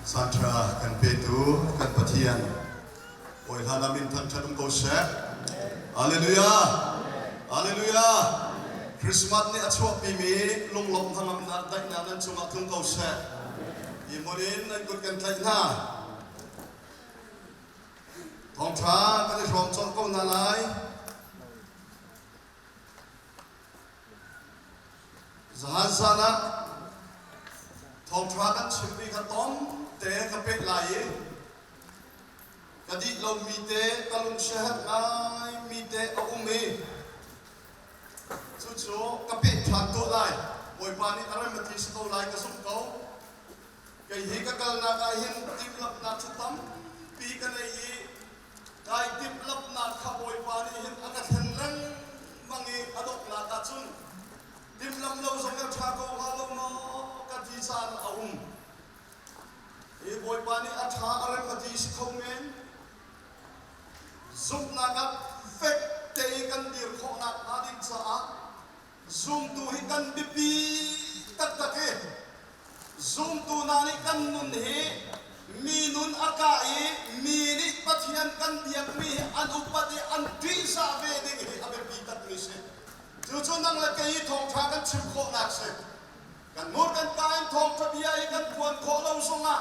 Sanṭha kan petu kan Pathian bawi hlan ah min thangṭhat um ko seh. Hallelujah! Hallelujah! Christmas nih a chuahpimi lunglawmh hnangamnak daihnak nan cungah tlung ko seh. Hi hmun in nan kut kan tlaih hna. Thawngṭha kan i hrawm colh ko hna lai. Zahan zan ah thawngṭha kan chimmi kha tlawmte ka peh lai i ka dih lomi te ka lungsiaherh ngaimi te a um i cucu ka peh ṭhan tuah lai. Bawipa nih a rem a ti si ko lai ka zumh ko. Kei hi ka kalnak ah hin timhlamhnak cu tampi ka nei i Kai timhlamhnak kha Bawipa nih hin a ka thlen lengmang i a donghnak ah cun timhlamh lo zong a ṭha ko hnga lo maw ka ti caan a um. Hi Bawipa nih a ṭha a rem a ti si kho men. Zumhnak ah fek te i kan dir khawhnak hnga ding caah Zumtu hi kan biapi taktak i zumtu hna nih kan nun hi mi nun a kah i mi nih Pathian kan biakmi hi an upat i an ṭihzah ve ding hi a biapi takmi si. Cucu nang le kei hi thawngṭha kan chim khawhnak si. Kan hmur kan ka in thawngṭha bia hi kan phuan khawh lo zongah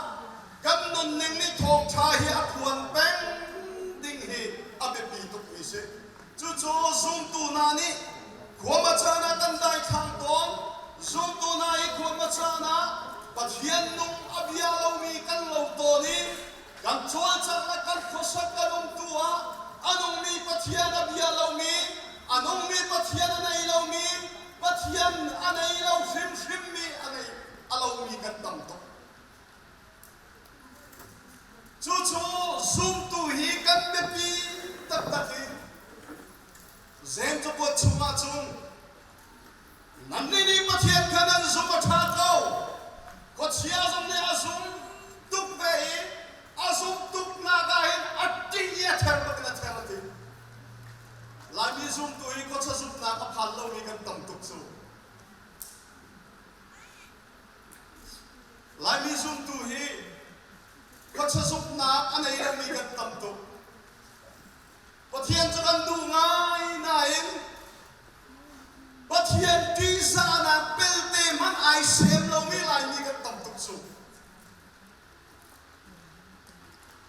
kan nunning nih thawngṭha hi a phuan peng ding hi a biapi tukmi si. Cucu zumtu hna nih khuama caan ah kan daithlang tawn. Zumtu hna i khuama caan ah Pathian nung a bia lomi kan lo tawn i kan cawlcangh le kan khuasak kan umtu ah a nungmi Pathian a bia lomi, a nungmi Pathian a nei lomi, Pathian a nei lo hrimhrimmi a nei a lomi kan tam tuk. Cucu zumtu hi kan biapi taktak i Jeim cakuat chungah cun nannih nih Pathian kha nan zumh a ṭha ko. Khuachia zong nih a zum tuk ve i a zumh tuknak ah hin a ṭih i a ther bak in a ther a ti. Laimi zumtu hi khuachia zumhnak a phan lomi kan tam tuk cu. Laimi zumtu hi khuachia zumhnak a nei lomi kan tam tuk. Pathian cu kan duh ngai nain Pathian ṭihzahnak pelte hmanh ai sem lomi Laimi kan tam tuk cu.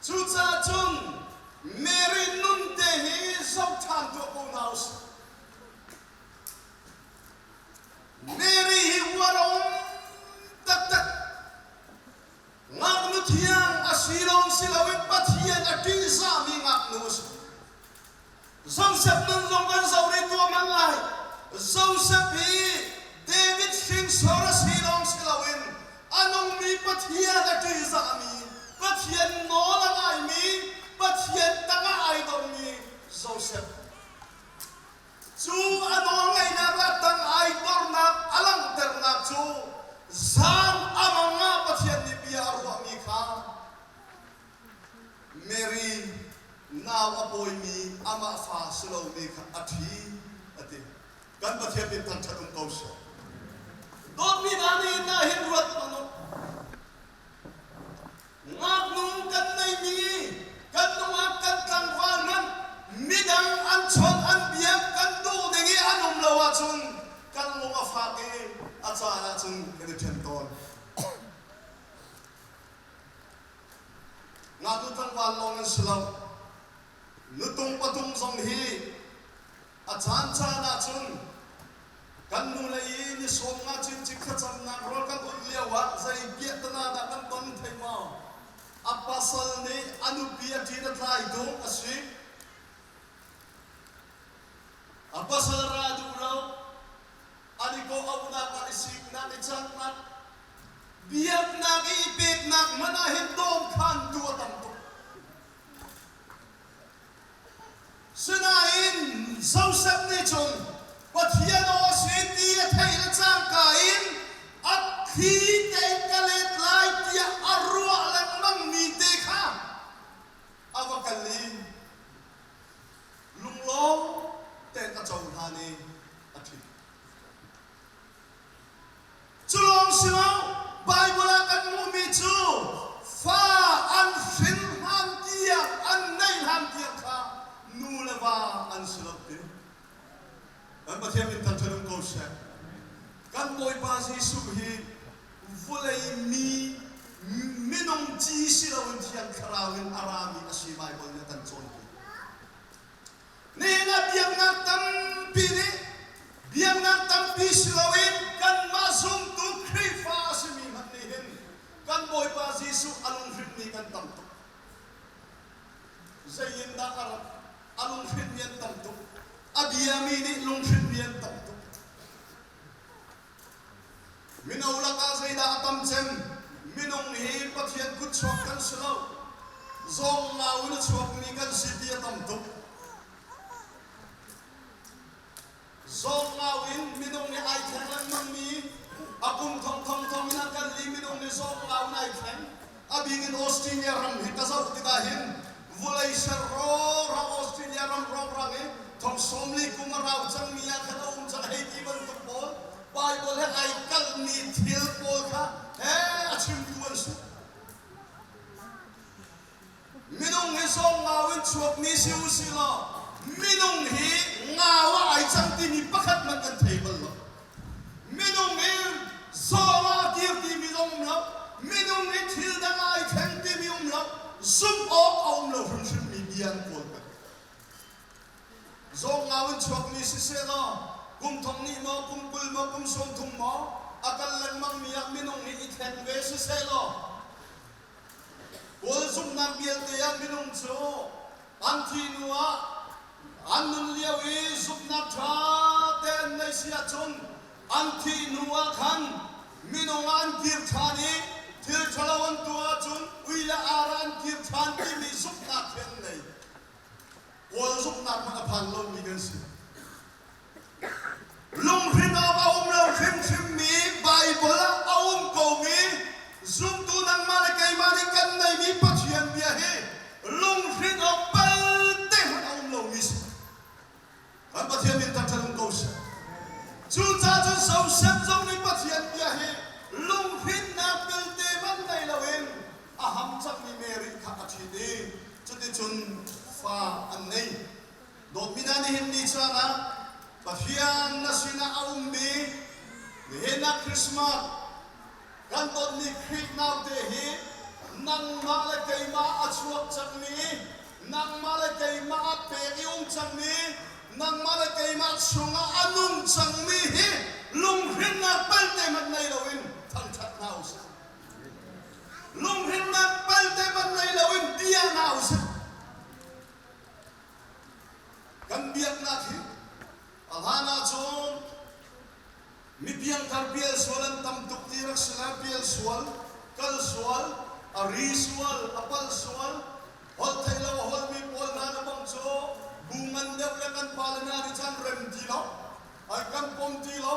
Cucaah cun Mary nun te hi zoh ṭhan tuah ko hna usih. Mary hi uar a um taktak. Ngaknu thiang a si lawng si loin Pathian a ṭihzahmi ngaknu a si. Joseph nun zong kan zoh rih tuah hmang lai. Joseph hi David hrinsor a si lawng si loin a nungmi Pathian a ṭihzahmi, Pathian nawl a ngaimi, Pathian tangah ai dormi Joseph. Cu a nawlngeihnak le tang ai dornak a langhternak cu zan a mang ah Pathian nih bia a ruahmi kha Mary nau a pawimi amah fa si lomi kha a ṭhi a ti. Kan Pathian min thangṭhat um ko seh. Dawtmi hna nih na hin ruat hmanh u. Ngaknu kan neimi kan nungak kan tlangval hmanh midang an chawnh an biak kan duh ding i an um lo ahcun kan lung a fak i a caan ahcun kan i ṭhen tawn. Ngaknu tlangval lawng an si lo. Nutung patung zong hi A caancaan ahcun kan nule i ni 50 cincik thlacamnak rawl kan ulh lio ah zei piahtana dah kan ton thei maw? A pasal nih a nupi a ṭin a tlai tung a si. A pasal ra duh lo, an i kawh-auhnak ah i siknak i canghnak, biaknak i i peknak hmanh ah hin dawnkhantu a tam tuk. Sinain Josef nih cun Pathian aw a si ti a theih le cangka in a thli tein ka let lai tiah a ruah lengmangmi te kha a va kal i lunglawm tein a cohlan i a ṭhit. Cu lawng si lo, Baibal ah kan hmuhmi cu. Pathian min thangṭhat um ko seh. Kan Bawipa Jesuh hi vawlei mi minung ci si loin Thiang Thlarau in a rami a si Baibal nih a kan cawnpiak. Nihin ah biaknak tampi nih biaknak tampi si loin kanmah zumtu Khrihfa a simi hmanh nih hin kan Bawipa Jesuh a lunghrinhmi kan tam tuk. Zei in dah a rat? A lunghrinhmi an tam tuk. A biami nih lunghrinhmi an tam tuk. Mino lakah zeidah a tam cem? Minung hi Pathian kutchuak kan si lo. Zawng ngau in a chuakmi kan si ti a tam tuk. Zawng ngau in minung nih ai thleng lengmangmi, a kum thong thong thong in a kal i minung nih zawng ngau in ai thleng. A bik in Australia ram hi ka zoh tikah hin vulei ser rawrang Australia ram rawrang i thong 40 kum a rau cangmi ah khan a um cang hei ti bantuk pawl Bible he ai kalhmi thil pawl kha he a chimtu an si. Minung hi sawm ngau in chuakmi si u si law minung hi ngau ah ai cang timi pakhat hmanh kan thei bal lo. Minung hi zawng ah a kir timi zong um lo. Minung hi thil dang ah ai thleng timi um lo. Zumh awk a um lo hrimhrimmi bia an kawl peng. Zawng ngau in chuakmi siseh law kum thong nih maw, kum 20 maw, kum 30 maw a kal lengmangmi ah minung hi i thleng ve siseh law Kawl zumhnak vialte ah minung cu an thih hnu ah an nun lio i zumhnak ṭha te an neih si ahcun an thih hnu ah khan minung ah an kir ṭhan i thil ṭhalo an tuah ahcun ui le ar ah an kir ṭhan timi zumhnak khi an nei. Kawl zumhnak hmanh a phan lomi kan si. Lunghrinh awk a um lo hrimhrimmi Baibal ah a um komi zumtu nangmah le keimah nih kan neimi Pathian bia hi lunghrinh awk pelte hmanh a um lomi si. Kan Pathian min thangṭhat um ko seh. Cucaah cun Joseph zong nih Pathian bia hi lunghrinnak pelte hmanh nei loin a ham cangmi Mary kha a ṭhit i cuticun fa an nei. Dawtmi hna nihin ni caan ah Pathian na sinah a ummi nihin ah Christmas kan dawtmi Khrih naute hi nangmah le keimah a chuak cangmi nangmah le keimah a pek i um cangmi nangmah le keimah chungah a nung cangmi hi lunghrinnak pelte hmanh nei loin thangṭhat hna usih. Lunghrinnak pelte hmanh nei loin bia hna usih. Kan biaknak hi a hlan ahcun mi piangthar pial sual an tam tuk ti rak si lai pial sual, kal sual, a ri sual, a palh sual, holh theih lo a holhmi pawl hna na bang cu bu ngan deuh le kan pale hna nih cun rem ti lo, an kan pom ti lo,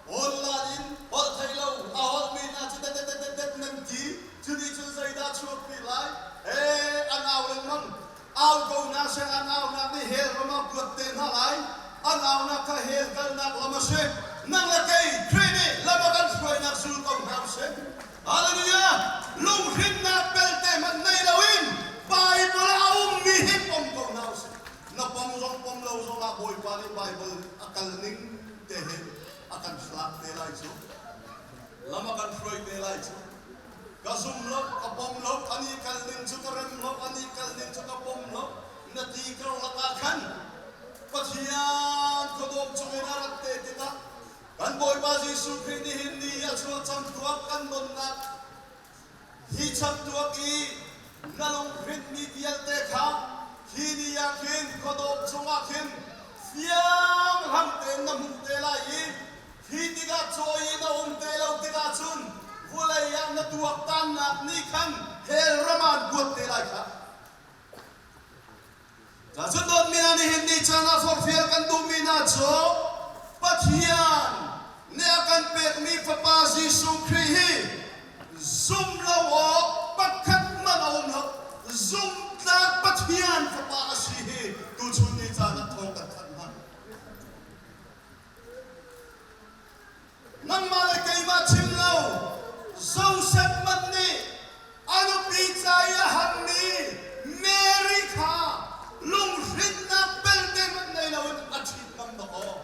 online in holh theih lo a holhmi hna cu det det det det nan ti, cuti cun zeidah chuakpi lai, ee an au lengmang. Au ko hna seh, an aunak nih hell ram ah kuat te hna lai. An aunak kha hell kalnak lam a si. Nang le kei Khrih nih lam a kan hruainak zul ko hna usih. Hallelujah! Lunghrinnak belte hmanh nei loin Bible ah a ummi hi pom ko hna usih. Na pom zong pom lo zongah Bawipa nih Bible a kal ning te hin a kan thlak te lai cu. Lam a kan hruai te lai cu. Ka zum lo, ka pom lo, an i kal ning cu ka rem lo, an i kal ning cu ka pom lo, na ti karlak ah khan Pathian khuadawm cungin a rat te tikah kan Bawipa Jesuh Khrih nih hin ni a chuah camtuak kan donnak hi camtuak i na lunghrinhmi vialte kha hi ni ah khin khuadawm cungah khin fianghlang tein na hmuh te lai i Hi tikah cawi in a um te lo tikah cun vawlei ah na tuaktannak nih khan hell ram ah an kuat te lai khah. Cun dawtmi hna nihin ni caan ah forhfial kan duhmi hna cu Pathian nih a kan pekmi Fapa Jesuh Khrih hi zum lo awk pakhat hmanh a um lo. Zumhtlak Pathian Fapa a si hi tuchun ni caan ah thawng kan thanh hna. Nangmah le keimah chim lo, Joseph hmanh nih a nupi ca i a hammi Mary kha lunghrinnak belte hmanh nei loin a ṭhit ngam dawkaw.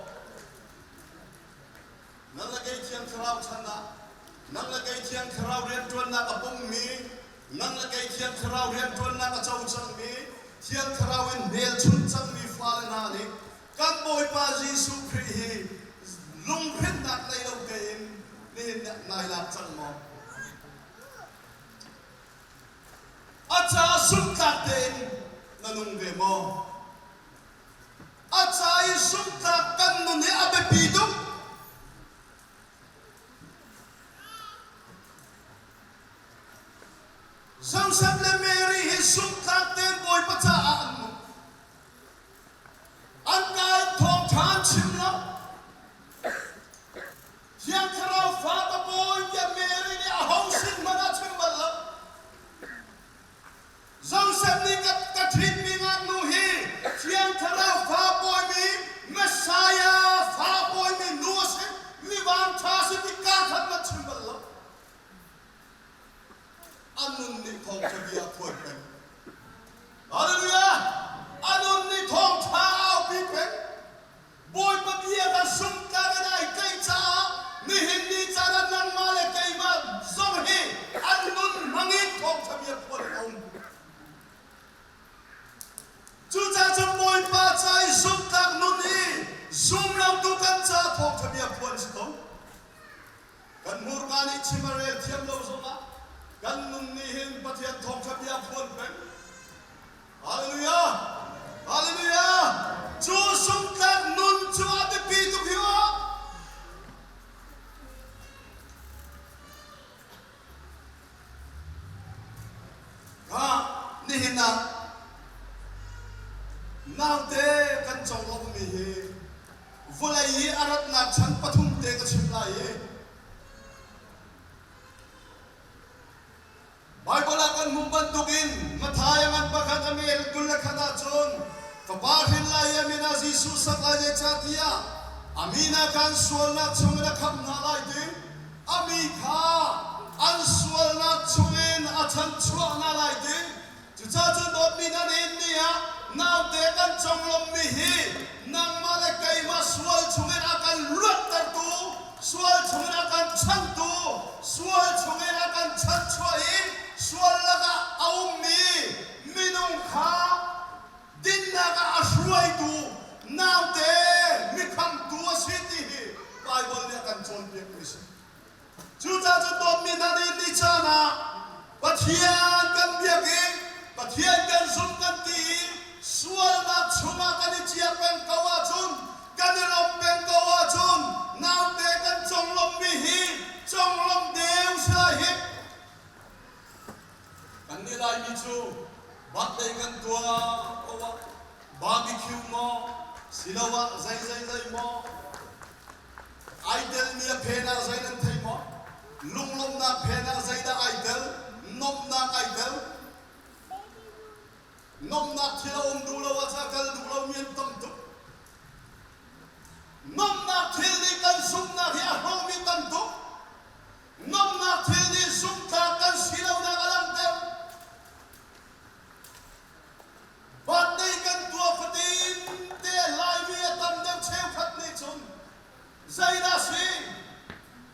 nungmi, nang le kei Thiang Thlarau rianṭuannak a co cangmi, Thiang Thlarau in hmelchunh cangmi fale hna nih kan Bawipa Jesuh Khrih hi lunghrinnak nei lo tein nihin nai lak cang maw? A ca zumhtlak tein na nung ve maw? A ca i zumhtlak kan nun hi a biapi tuk. Joseph le Mary hi zumhtlak tein Bawipa caah an nung. An ka in thawngṭha an chim lo. Thiang Thlarau fa ka pawi tiah Mary nih aho sin hmanh ah chim bal lo. Joseph nih ka, ka ṭhitmi ngaknu hi Thiang Thlarau fa pawimi Messiah fa pawimi nu a si, mi vanṭha a si ti kaa khat hmanh chim bal lo. A nun nih thawngṭha bia a phuan peng. Hallelujah! A nun nih thawngṭha a aupi peng. Bawipa bia kha sungtlak in ai tlaih caah nihin ni caan ah nangmah le keimah zong hi an nun hmangin thawngṭha bia phuan in a um. Cucaah cun Bawipa ca i zumhtlak nun hi zumlotu kan caah thawngṭha bia phuan si ko. Kan hmurka nih chim a rel thiam lo zongah kan nun nih hin Pathian thawngṭha bia phuan peng. Hallelujah! Hallelujah! Cu sungtlak nun cu a biapi tuk hi aw. Kha nihin ah naute kan conglawmhmi hi vawlei i a ratnak chan pathum te ka chim lai i Baibal ah kan hmuh bantukin Matthai a ngan pakhat a mel 21 ahcun fapa hrin lai i a min ah Jesuh sak lai zeicahtiah a min ah khan sualnak chungin a khamh hna lai ti a mi kha an sualnak chungin a chanchuah hna lai ti Cucaah cun dawtmi hna nih ni ah naute kan conglawmhmi hi nangmah le keimah sual chungin a kan luattertu, sual chungin a kan chanhtu, sual chungin a kan chanhchuah i sual lakah a ummi minung kha dinnak ah a hruaitu naute mikhamtu a si ti hi Baibal nih a kan cawnpiakmi a si. Cucaah cun dawtmi hna nih ni caan ah Pathian kan biak i Pathian kan zumh kan ti i sualnak chungah kan i ciah peng ko ahcun kan i lawmh peng ko ahcun naute kan conglawmhmi hi conglawmh deu si lai hih. Kannih Laimi cu birthday kan tuah ko ah barbecue maw siloah zei zei zei maw Ai telmi a phen ah zei nan thei maw? Lunglawmhnak phen ah zeidah ai tel? Nuamhnak ai tel. Nuamhnak thil a um duh lo ah ca kal duh lomi an tam tuk. Nuamhnak thil nih kan zumhnak hi a hrawhmi tam tuk. Nuamhnak thil nih zumhtlak kan si lonak a langhter. Birthday kan tuah fatin te Laimi a tam deuh cheukhat nih cun zeidah si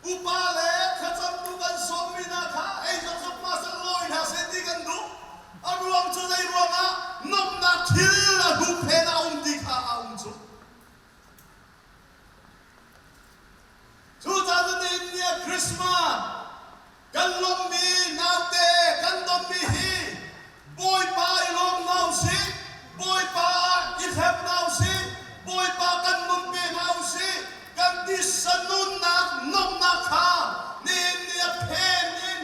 upa le thlacamtu kan sawmmi hna kha ei zokzok ma seh lawi hna seh ti kan duh. A ruang cu zei ruangah nuamhnak thil a hnuphen a um ti kha a um cu. Cucaah cun nihin ni ah Christmas kan lawmhmi naute kan donmi hi Bawipa i lawm hna usih, Bawipa ah i hlep hna usih, Bawipa kan nun pe hna usih, kan tisa nunnak nuamhnak kha nihin ni a phen in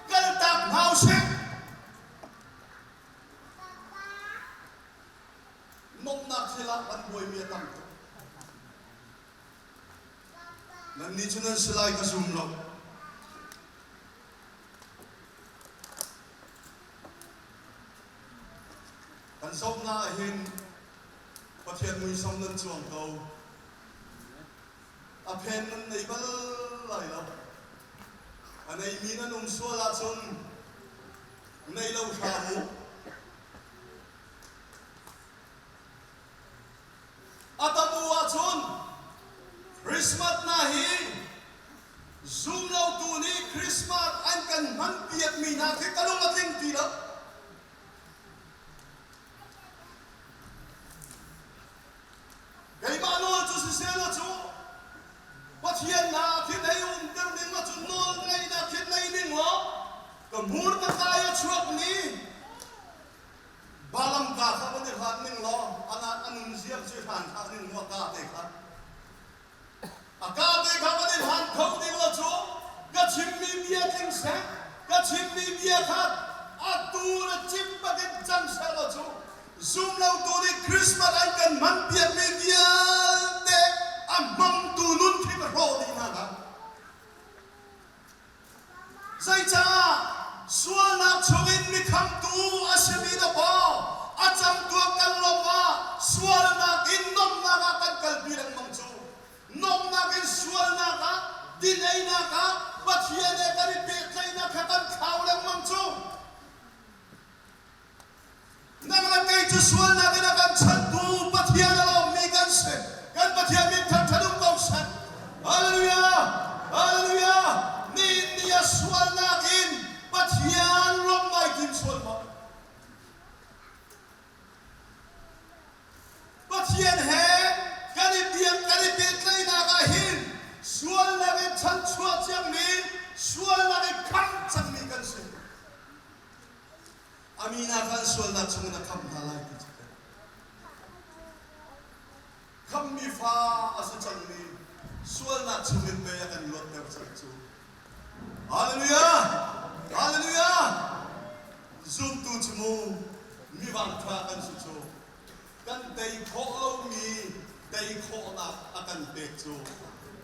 kaltak hna usih. Nuamhnak thil ah kan buaimi a tam tuk. Nannih cu nan si lai ka zum lo. Kan zohnak ah hin Pathian muisam nan cuang ko. A phen nan nei bal lai lo. A neimi nan um sual ahcun nei lo hram u. A tam u ahcun Christmas hna hi zumlotu nih Christmas an kan hmanpiakmi hna khi. ka lung a tling ti lo. Keimah nawl cu siseh law cu Pathian hna khin hei umter ning law cu nawl ngeihnak khin nei ning law ka hmur ka kai a chuakmi Balaam ka kha van i hlan ning law a nun ziak cu i hlan hlah ning mu a ka te kha. A ka te kha van i hlan kho ding law cu ka chimmi bia tling seh, ka chimmi bia kha atu le cim bakin cang seh law cu zum lotu nih Christmas an kan hmanpiakmi vialte a hmangtu nun khi ka hrawh dih hna hnga. Zeicah sualnak chungin mikhamtu a simi dawkaw a camtuak kan lawmh ah sualnak in nomhnak ah kan kalpi lengmang cu. Nomhnak in sualnak ah, dineinak ah Pathian he kan i pehtlaihnak kha kan thlau lengmang cu. Nang le kei cu sualnak in a kan chanhtu Pathian a lawmmi kan si. Kan Pathian min thangṭhat um ko seh. Hallelujah! Hallelujah! Nihin ni ah sualnak in Pathian lawmh ngai tim sual maw? Pathian he kan i biak kan i pehtlaihnak ah hin sualnak in chanchuah ciangmi, sualnak in khamh cangmi kan si. A mi hna kha an sualnak chungin a khamh hna lai ti cu khamhmi fa a si cangmi sualnak chungin pei a kan luatter cang cu. Hallelujah! Hallelujah! Zumtu cu mu mi vangṭha kan si cu. Kan tei khawh lomi tei khawhnak a kan pek cu.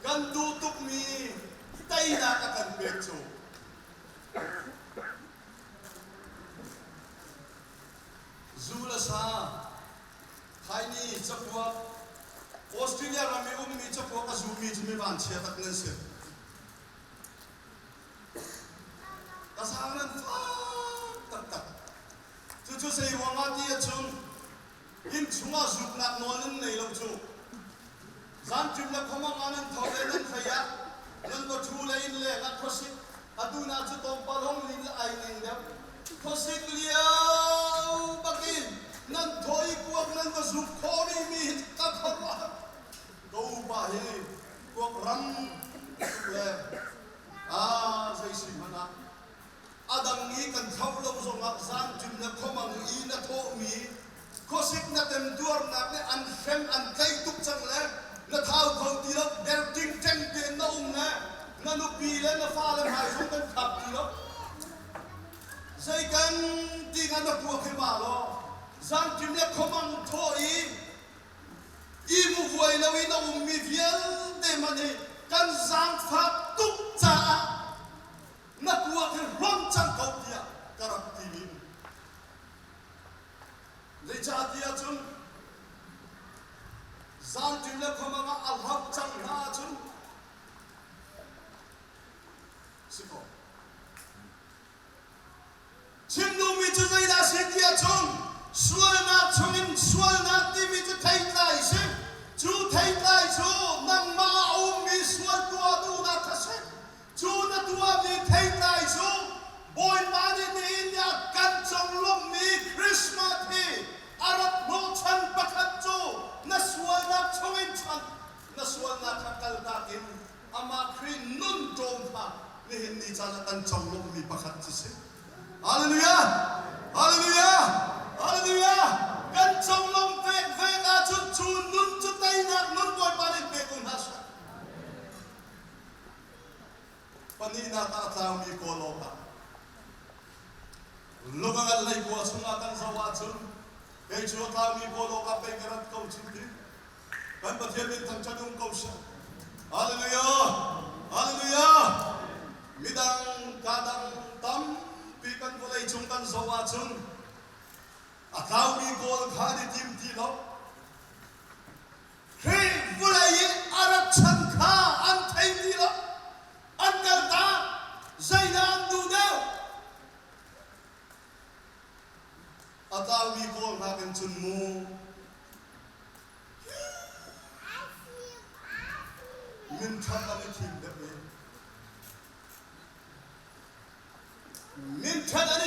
Kan duh tukmi teinak a kan pek cu. Zu le sa, khaini, cakuak, Australia ram i ummi cakuak a zumi cu mi vanchia tak nan si. Ka sang nan fak taktak. Cucu zei ruangah ti ahcun inn chungah zuknak nawl nan nei lo cu. Zanṭim le khuamang ah nan tho le nan hlei ah nan va ṭhu le inn leng ah khuasik atu na cu tlawmpal hong lin le ai ning deuh. Khuasik lio bakin nan thaw i kuak nan va zuk khawh rihmi hi ka khuaruah ka upa hi kuak ram tuk le ah zei si hmanh ah A dang i kan thlauh lo zongah zaangṭim le khuamang i na thawhmi khuasik na temtuarnak nih an hrem an tlaih tuk cang le na thau kho ti lo, der ṭingṭeng tein na um le na nupi le na fale hmai zong kan khap ti lo. Zei kan ti kha na puak hi ma law zaangṭim le khuamang thawh i i vuai loin a ummi vialte hmanh hi kan zaangfak tuk caah na kuak hi hlon cang ko tiah ka rak ti mi zeicahtiah cun zanṭim le khuamang ah a hlauh cang hna ahcun si ko Chim duhmi cu zeidah a si ti ahcun sualnak chungin sualnak timi cu theitlai si. Cu theitlai cu nangmah ah a ummi sual tuah duhnak kha si. Cu na tuahmi theitlai cu Bawipa nih nihin ni ah kan conglawmhmi Christmas hi a rat hnawhchan pakhat cu na sualnak chungin chan na sualnak kha kaltak in amah Khrih nun ṭawm kha nihin ni caan ah kan conglawmhmi pakhat cu si. Hallelujah! Hallelujah! Hallelujah! Kan conglawmh vekvek ahcun cu nun cu teinak nun Bawipa nih pe ko hna seh. Pahnihnak ah a tlaumi kawl awkah Lukangal leikua chungah kan zoh ahcun kei cu a tlaumi kawl awkah pei ka rat ko cu ti. Kan Pathian min thangṭhat um ko seh. Hallelujah! Hallelujah! Midang ka dang tampi kan vawlei cung kan zoh ahcun a tlaumi kawl kha an i tim ti lo. Khrih vawlei i a rat chan kha an thei ti lo. An kaltak. Zeidah an duh deuh? A tlaumi kawl nakin cun mu Minṭhat an i thim deuh i minṭhat an i.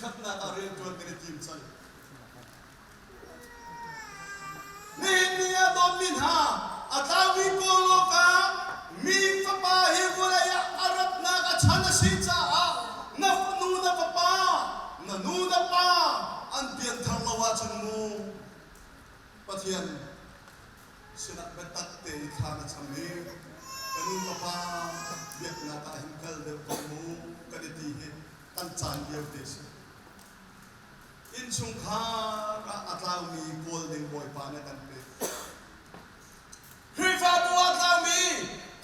khatnak ah rianṭuan kan i tim cang. Nihin ni ah dawtmi hna, a tlaumi kawl awkah mi fapa hi vawlei ah a ratnak a chan a si caah na fanu na fapa, na nu na pa an pianthar lo ahcun mu Pathian sinah biatak tein thla na cam i ka nu ka pa biaknak ah hin kal deuh ko mu kan i ti hi kan caan lio te si. Innchungkhar ah a tlaumi kawl ding Bawipa nih a kan pek. Khrihfabu ah a tlaumi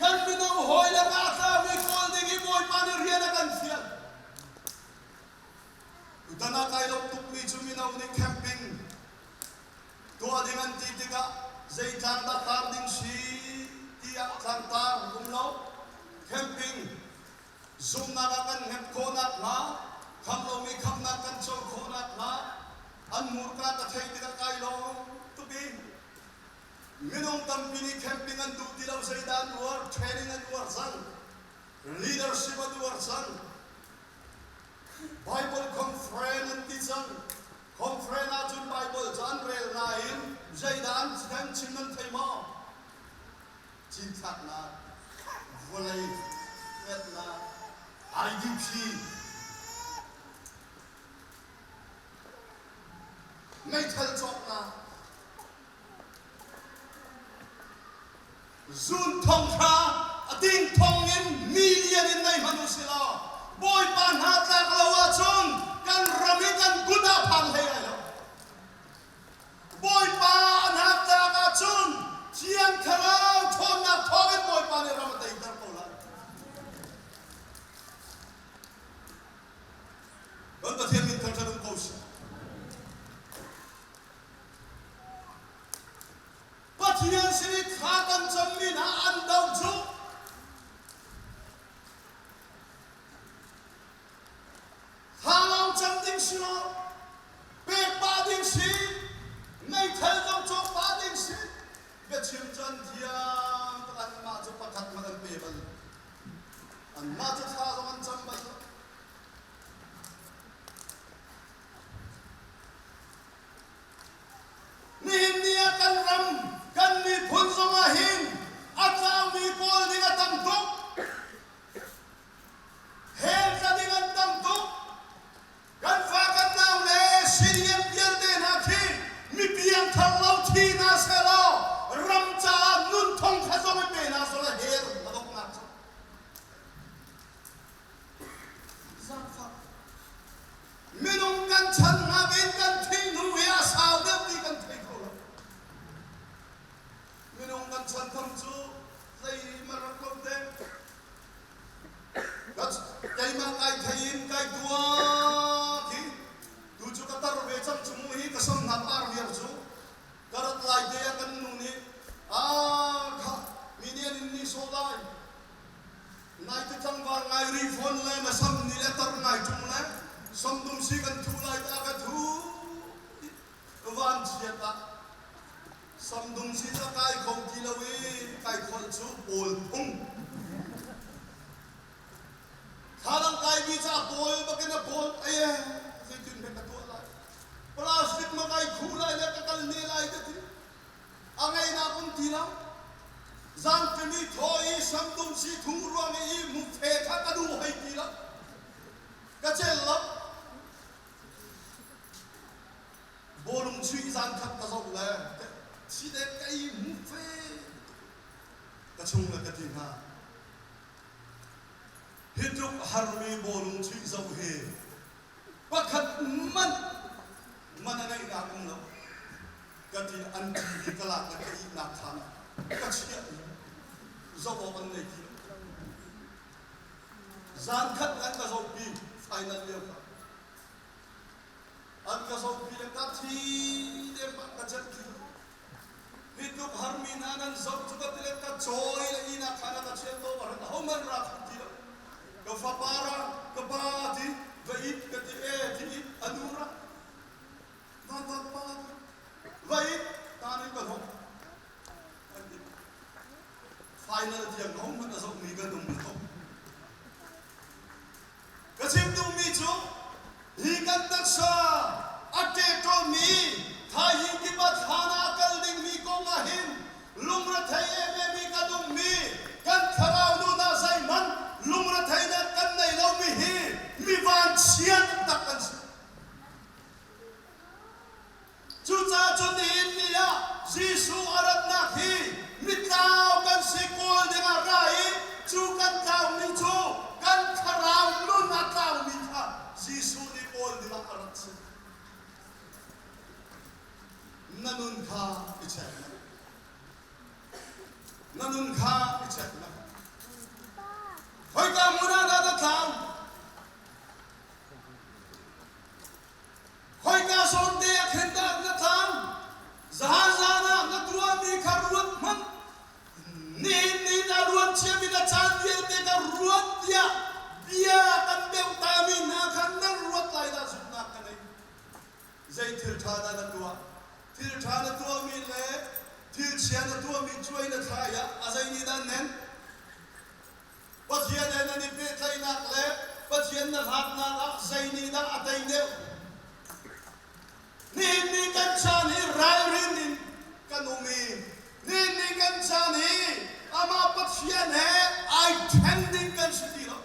kan mino hawi lakah a tlaumi kawl ding hi Bawipa nih rian a kan fial. Tutan ah kai lawmh tukmi cu mino nih camping tuah ding an ti tikah zei tlang dah tar ding si tiah tlangtar um lo. Camping Zumhnak ah kan hnget khawh nakhnga, khamh lomi khamhnak kan co khawh nakhnga an hmurka ka theih tikah kai lawm tuk i minung tampi nih camping an duh ti lo zeidah an uar training an uar cang leadership an uar cang Bible conference an ti cang conference ahcun Bible cu an rel nain zeidah an an chim nan thei maw Cinthlaknak, vawlei hngatnak, IDP, meithal cawknak, zun thonghra a ding thong in million in nei hmanh u si law Bawipa hna tlak lo ahcun kan ram hi kan kut ah phan hlei lai lo. Bawipa an haknak ahcun Thiang Thlarau ṭhawnnak thawngin Bawipa nih ram a teiter ko lai. Kan Pathian min thangṭhat um ko seh. Pathian sin i thla kan cammi hna an doh cu Thlalang cam ding si lo, pek pah ding si, meithal zong cawk pah ding si. Biachim cu an thiam tuk anmah cu pakhat hmanh an pe bal lo. Anmah cu thla zong an cam bal lo. Nihin ni ah kan ram, kan miphun zong ah hin a tlaumi kawl ding a tam tuk. Hell tla ding an tam tuk. Kan fa kan nau le CDM vialte hna khi mipi an thar lo thi hna sehlaw ram caah nun thong kha zong i pe hna selaw hell a donghnak cu. Zaangfah. Minung kan chan nakin kan thih hnu hi a sau deuh ti kan thei kho lo. Minung kan chan tham cu zei marak lo te. Keimah kai thei in kai tuak hi tu cu ka tar ve cang cu mu hi ka sam hna par viar cu ka rat lai te ah kan nu nih a kha mi nih an in ni sawh lai nai te tlangval ngai ri fawn le na sam ni le tar ngai ṭung le samdum si kan thu lai ta ka thu van chiat ah Samdung sin a kai kho ti lo i kai kholh cu pawl phung. Thlalang kaimi ca pawl bakin a pawl ai e zeitin hme ka tuah lai. Plastic ma kai khu lai le ka kal ne lai ka ti. A ngeihnak um ti lo. Zangfimi thaw i samdung si thu ruang i mukfe kha ka duh hoi ti lo. Ka cel lo. Bawlung chuih zan khat ka zoh le thi le ka i hmu fe ka chung le ka ti hna. Hi tluk harmi bawlung chuih zoh hi pakhat man man a ngeihnak um lo ka ti an TV ka lak le ka ihnak khaan ah ka chiah i zoh awk an nei ti lo. Zan khat an ka zohpi final lio kha. An ka zohpi le ka thi dengmang ka celh ti lo. Hi tluk harmi hna nan zoh cu ka ti le ka cawi le inn ah khan a ka chiah to ahran ahohmanh ra kho ti lo. Ka fapa ra, ka pa ti, va it ka ti e ti it a nu ra. Van van pa ti, va it ta nin ka hnawh. An ti. Final tiang ahohmanh a zohmi kan um lo. Ka chim duhmi cu hi kan tar. Lungrethei emem i kan ummi kan thlarau nun ah zeihmanh lungretheihnak kan nei lomi hi mi vanchia taktak kan si. Cucaah cun nihin ni ah Jesuh a ratnak hi mitlau kan si kawl dingah ra i cu kan tlaumi cu kan thlarau nun a tlaumi kha Jesuh nih kawl dingah a rat si. Na nun kha i check na. Na nun kha i check na. Khoika hmun ah dah na tlau? Khoika zawn te ah khin dah na tlang? Zahan zan ah na tuahmi kha ruat hmanh. Nihin ni na ruat ciami na caan vialte ka ruat tiah bia kan beuh tami hna kha nan ruat lai dah zumhnak ka ngei. Zei thil ṭha dah na tuah? Thil ṭha na tuahmi le thil chia na tuahmi cuai na thlai ah a zei nih dah nen? Pathian he nan i pehtlaihnak le Pathian na hlatnak ah zei nih dah a tei deuh? Nihin ni kan caan hi ralrin in kan um i nihin ni kan caan hi amah Pathian he ai ṭhen ding kan si ti lo.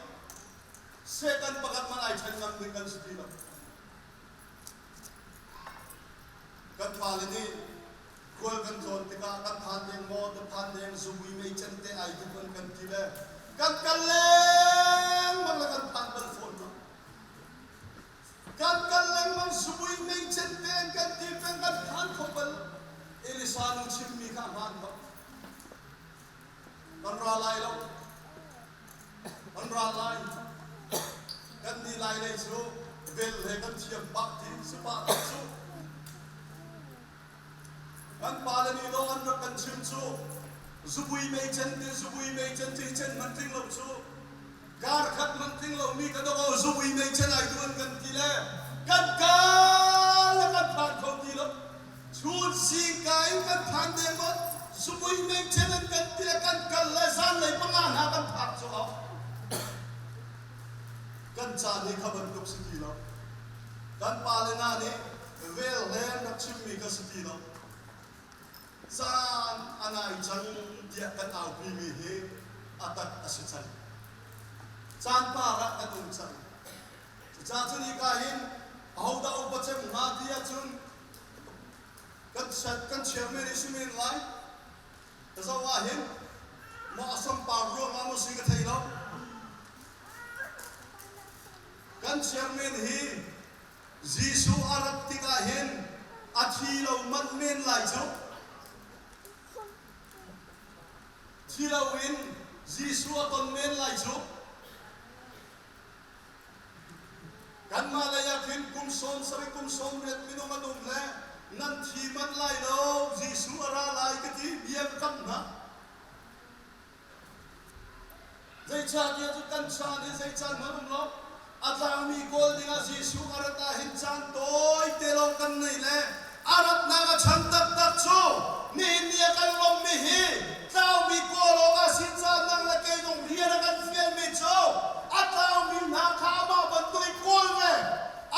Satan pakhat hmanh ai ṭhen ngam ding kan si ti lo. Kan fale nih khual kan tlawn tikah kan phan deng maw na phan deng zumui mei cen te ai duh an kan ti le kan kal lengmang le kan phan bal fawn lo. Kan kal lengmang zumui mei cen te an kan ti peng kan phan kho bal. Elisa nu chimmi kha hmaan bak. Kan ra lai lo. Kan ra lai. Kan ni lai lei cu vel he kan thiam pah ti si pah ti cu. Kan pale nih dawh an rak kan chim cu zubui mei cen ti zubui mei cen ti cen man tling lo cu kar khat man tling lo mi ka dawh zubui mei cen ai duan kan ti le kan kal le kan phan kho ti lo. Chun zingka in kan phan deng maw zubui mei cen an kan ti le kan kal le zanlei panga hna kan phak cu kan caan hi kha bantuk si ti lo. Kan pale hna nih vel he an rak chimmi kha si ti lo. Caan a nai cang tiah kan aupimi hi a tak a si cang. Caan par ah kan um cang. Cucaah cun hika hin ahodah upa cem hnga ti ahcun kan kan chairman hi si men lai. Ka zoh ah hin maw a sampar ruangah maw si ka thei lo. Kan chairman hi Jesuh a rat tikah hin a thi lo manh men lai cu. Thi loin Jesuh a ton men lai cu. Kanmah lei ah khin kum 70 kum 80 minung an um le nan thi manh lai lo Jesuh a ra lai ka ti bia ka kamh hna. Zeicahtiah cu kan caan hi zei caan hmanh um lo. A tlangmi kawl dingah Jesuh a rat ah hin caan tawite lawng kan nei le a ratnak a chan taktak cu nihin ni a kan lawmmi hi tlaumi kawl awk ah si caan nang le kei zong rian a kan fialmi cu a tlaumi hna kha amah bantuk i kawl ve,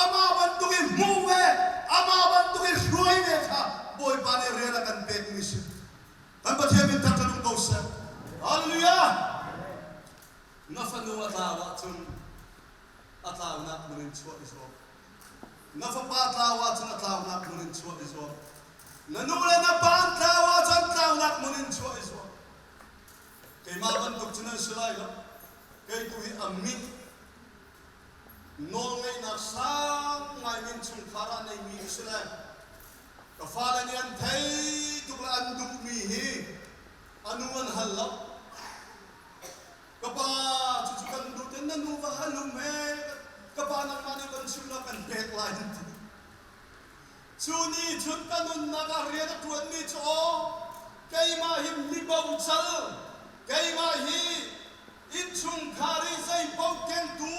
amah bantuk i hmuh ve, amah bantuk i hruai ve kha Bawipa nih rian a kan pekmi si. Kan Pathian min thangṭhat um ko seh. Hallelujah! Na fanu a tlau ahcun a tlaunak hmun in chuah i zuam. Na fapa tlau ahcun a tlaunak hmun in chuah i zuam. Na nu le na pa an tlau ahcun tlaunak hmun in chuah i zuam. Keimah bantuk cu nan si lai lo. Kei tu hi a min nawlngeihnak sang ngai min chungkhar ah neimi ka si le Ka fale nih an thei tuk le an duhmi hi a nu an hal lo. Ka pa cucu kan duh ten na nu va hal um he ka pa nangmah nih kan chim la kan pek lai an ti. Cu ni cun ka nunnak ah rian a ṭuanmi cu aw keimah hi mi bocal keimah hi Innchungkhar i zeipaoh kengtu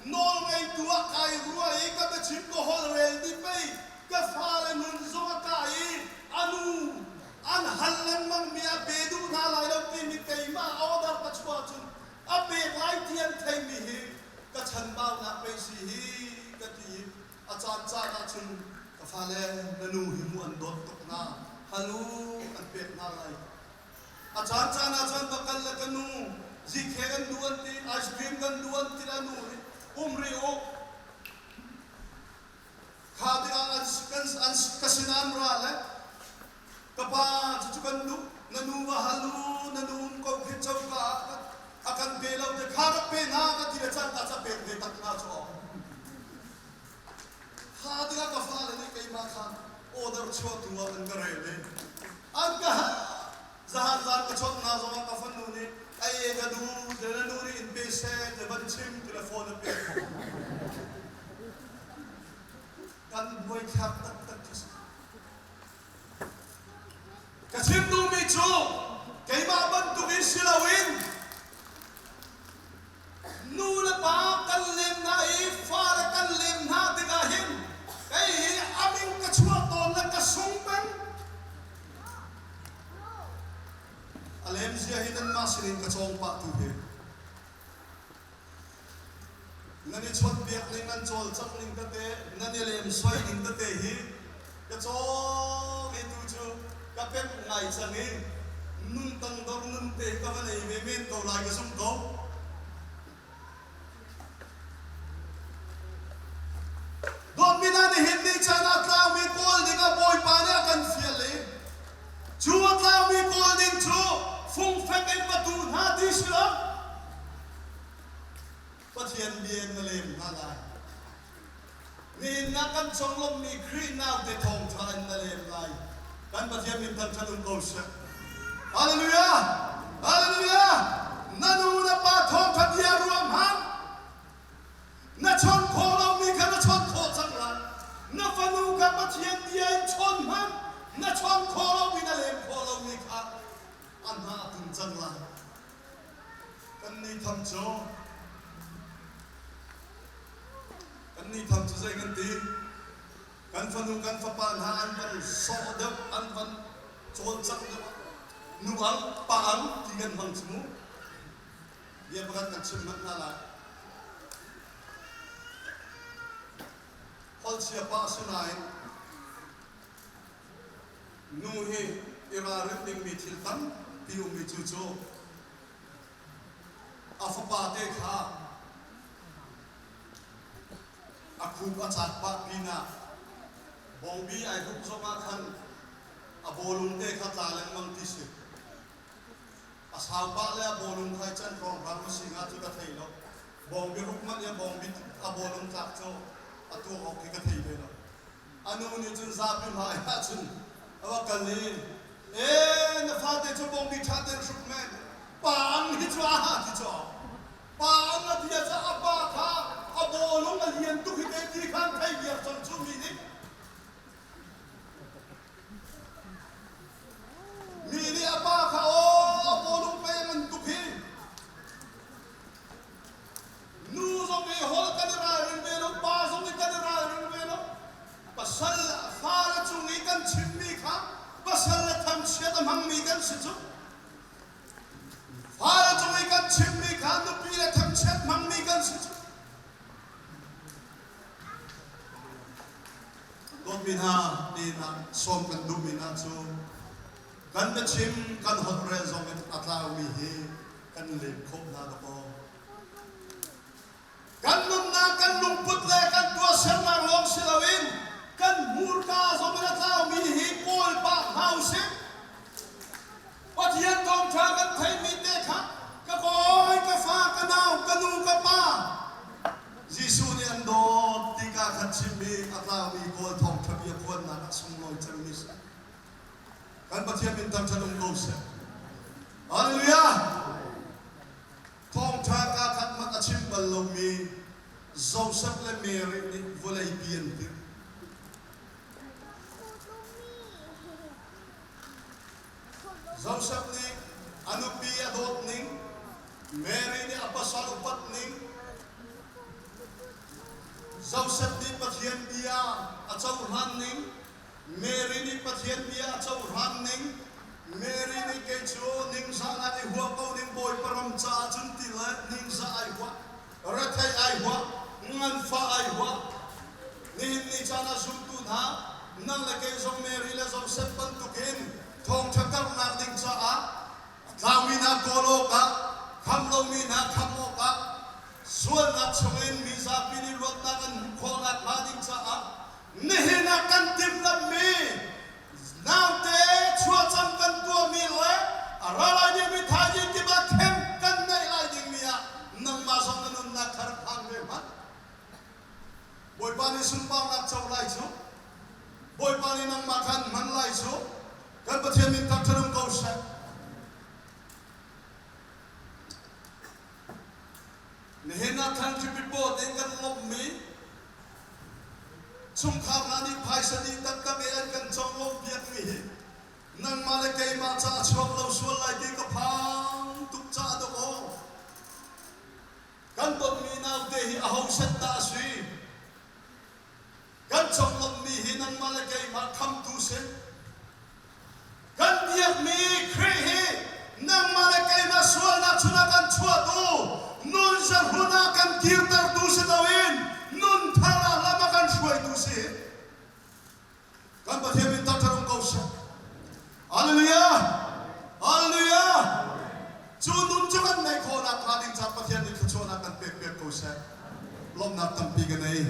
nawlngeitu ah kai ruah i ka biachim ka holhrel dih pei ka fale nun zong a kah i a nu an hal lengmangmi a pe duh hna lai lo timi keimah order ka chuah cun a pek lai ti an theimi hi ka chanbaunak pei si hi ka ti i a caan caan ah cun ka fale na nu hi mu an dawt tuk hna hal u an pek hna lai. A caancaan ah cun va kal le ka nu zikhe kan duh an ti, ice cream kan duh an ti le nu nih um rih u. Kha tikah an, kan, an, ka sinah an ra le ka pa cucu kan duh, na nu va hal u, na nu um ko khi coka ah a kan pe lo te kha rak pe hna ka ti le caan ta ca pek ve tak hna cu aw. Kha tikah ka fale nih keimah kha order chuahtu ah an ka rel i an ka hal. Zahan zan ka chawnh hna zongah ka fanu nih ei e ka duh te na nu nih in pe seh te van chim ti le phone a pek. Kan buaithlak taktak khi si. Ka chim duhmi cu keimah bantuk in si loin Nu le pa kan lem hna i fale kan lem hna tikah hin kei hi a min ka chuah tawn le ka sung peng. A lem zia hi nanmah sinin ka cawng pah tu hi. Nan i chawnhbiak ning, nan cawlcangh ning tete, nan i lemsoi ning tete hi ka cawng i tu cu ka pemh ngai cang i nun tangdor nun te ka va nei ve men ko lai ka zumh ko. Dawtmi hna nihin ni caan ah tlaumi kawl ding ah Bawipa nih a kan fial i cu a tlaumi kawl ding cu fungfek in va tu hna ti si lo. Pathian bia in na lem hna lai. Nihin ah kan conglawmhmi Khrih naute thawngṭha in na lem lai. Kan Pathian min thangṭhat um ko seh. Hallelujah! Hallelujah! Na nu na pa thawngṭha bia ruang hmanh na chawnh khawh lomi kha na chawnh khawh cang lai. Na fanu kha Pathian bia in chawn hmanh na chawnh khawh lomi na lem khawh lomi kha a hna a tum cang lai. Kannih tham cu Kannih tham cu zei kan ti? Kan fanu kan fapa hna an van sawh deuh, an van cawlcangh deuh ah nu ang, pa ang ti kan hmang cu mu. Bia pakhat kan chim hmanh hna lai. Holchia pa a si nain nu hi i ralrin dingmi thil tampi ummi cu cu a fapate kha a khup a caak pah pinah bawngbi ai hruk zongah khan a bawlung te kha tla lengmang ti si. A sau pah le a bawlung kha i can hrawnghrang a si hnga cu ka thei lo. Bawngbi hruk hmanh i a bawngbi a bawlung tlak cu a tuah awk khi ka thei ve lo. A nu nih cun zapi hmai ah cun a va kal i, "Ee, na fate cu bawngbi ṭha tein hruk men. Pa ang hi cu a ha ti cu. Pa ang a ti ah a pa kha a bawlung a lian tuk hi te ti khan thei viar cang cu mi nih. Mi nih a pa kha aw a bawlung pei a ngan tuk hi. Nu zong i holh kan i ralring ve lo, pa zong i kan i ralring ve lo. Pasal fale cung i kan chimmi kha pasal le thangchiat a hmangmi kan si cu. Fale cung i kan chimmi kha nupi le thangchiat hmangmi kan si cu. Dawtmi hna, nihin ah sawm kan duhmi hna cu kan biachim kan holhrel zong in a tlaumi hi kan lem khawh hna dakaw. Kan nunnak, kan lungput le kan tuahsernak lawng si loin kan hmurka zong in a tlaumi hi kawl pah hna usih. Pathian thawngṭha kan theihmi te kha ka kawi, ka fa, ka nau, ka nu, ka pa Jesuh nih an dawt ti ka khan chimmi a tlaumi kawl thawngṭha bia phuannak a sunglawi cemmi si. Kan Pathian min thangṭhat um ko seh. Hallelujah! Thawngṭha kaa khat hmanh a chim bal lomi Joseph le Mary nih vawleipi an dirh. Joseph nih a nupi a dawt ning, Mary nih a pasal upat ning, Joseph nih Pathian bia a cohlan ning, Mary nih Pathian bia a cohlan ning, Mary nih kei cu ningzahnak i huah ko ning Bawipa ram caah cun ti le ningzah ai huah, rethei ai huah, nganfah ai huah. Nihin ni caan ah zumtu hna, nang le kei zong Mary le Joseph bantukin thawngṭha karhnak ding caah. Tlaumi hna kawl awkah, kham lomi hna kham awkah, sualnak chungin mi zapi nih luatnak an hmuh khawh nakhnga ding caah nihin ah kan timhlamhmi naute chuahcam kan tuahmi le a ra lai dingmi thaizing kip ah camp kan neih lai dingmi ah nangmah zong na nunnak kha rak hmang ve hmanh. Bawipa nih sunparnak co lai cu Bawipa nih nangmah kha an hman lai cu kan Pathian min thangṭhat um ko seh. Nihin ah country report in kan lawmhmi chungkhar hna nih phaisa dih taktak i an kan conglawmh piakmi hi nangmah le keimah ca a chuak lo sual lai ti ka phang tuk caah dawh aw. Kan tonmi naute hi aho set dah a si? Kan conglawmhmi hi nangmah le keimah khamtu si. Kan biakmi Khrih hi nangmah le keimah sualnak chungah kan chuahtu, nun zahrun ah kan kirtertu si loin nun thar ah lam a kan hruaitu si. Kan Pathian min thangṭhat um ko seh. Hallelujah! Hallelujah! Cu nun cu kan neih khawhnak hnga ding caah Pathian nih thluachuahnak kan pek piak ko seh. Lawmhnak tampi ka nei.